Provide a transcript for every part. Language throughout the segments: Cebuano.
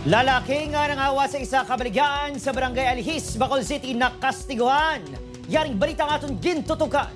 Lalaki nga nangawat sa isa ka baligyaan sa Barangay Alijis, Bacolod City, nakastiguhan. Yaring balita nga aton gintutukan.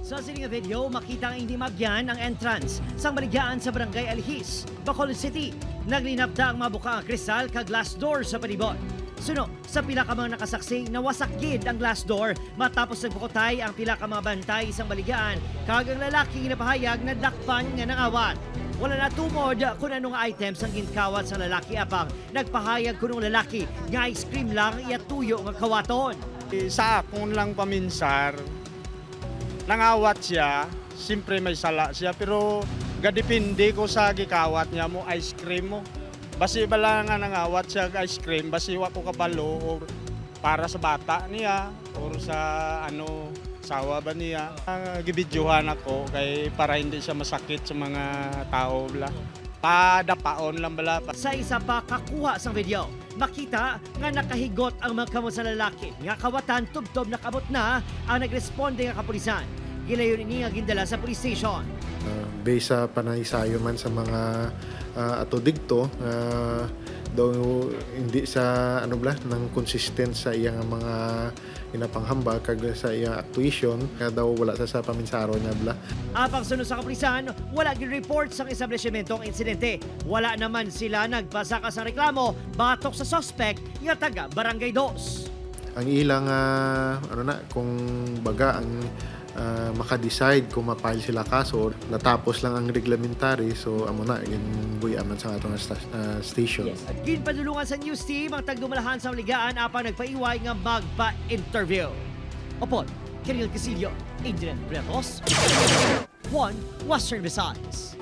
Sa sining nga video, makita nga hindi magyan ang entrance sa baligyaan sa Barangay Alijis, Bacolod City. Naglinapda ang mabuka ang kristal kag glass door sa palibot. Suno sa pila ka mga nakasaksi, nawasak gid ang glass door matapos nagpukotay ang pila ka mga bantay isang baligyaan kag ang lalaki ginapahayag na dakpan nga nangawat. Wala na tumod kung anong items ang ginkawat sa lalaki, apang nagpahayag kunong lalaki nga ice cream lang iya tuyo nga kawaton. Eh, sa akon lang paminsar, nangawat siya, siyempre may sala siya, pero gadepende ko sa gikawat niya mo, ice cream mo. Basi bala nga nangawat siya og ice cream, basi wa ko kabalo or para sa bata niya or sa ano sawa ba niya. Gibidyuhan ako kay para hindi siya masakit sa mga tao bala. Padapaon lang bala. Sa isa pa kakuha sang video, makita nga nakahigot ang mga kamot sa lalaki nga kawatan tubtob nakabot na ang nagresponde nga kapulisan. Gilayon ini nga gindala sa police station. Based sa panaysayo man sa mga ato digto, daw hindi sa ano bla nang consistent sa iyang mga ginapanghambal kag sa iyang actuation nga daw wala sa paminsaro niya bla. Apang sunod sa kapulisan, wala report sa establishmento ang insidente. Wala naman sila nagpasaka sa reklamo batok sa suspect nga taga Barangay 2. Ang ilang ano na kung baga ang maka-decide kung ma-file sila kaso or natapos lang ang reglamentary, so amo na gin buy-aman sa atong station. Ginpadulungan sa news team ang tagdumalahan sa ligaan apang nagpaiway nga magpa-interview. Upod, Kiril Casillo, Adrian Bretos, 1 Western Visayas.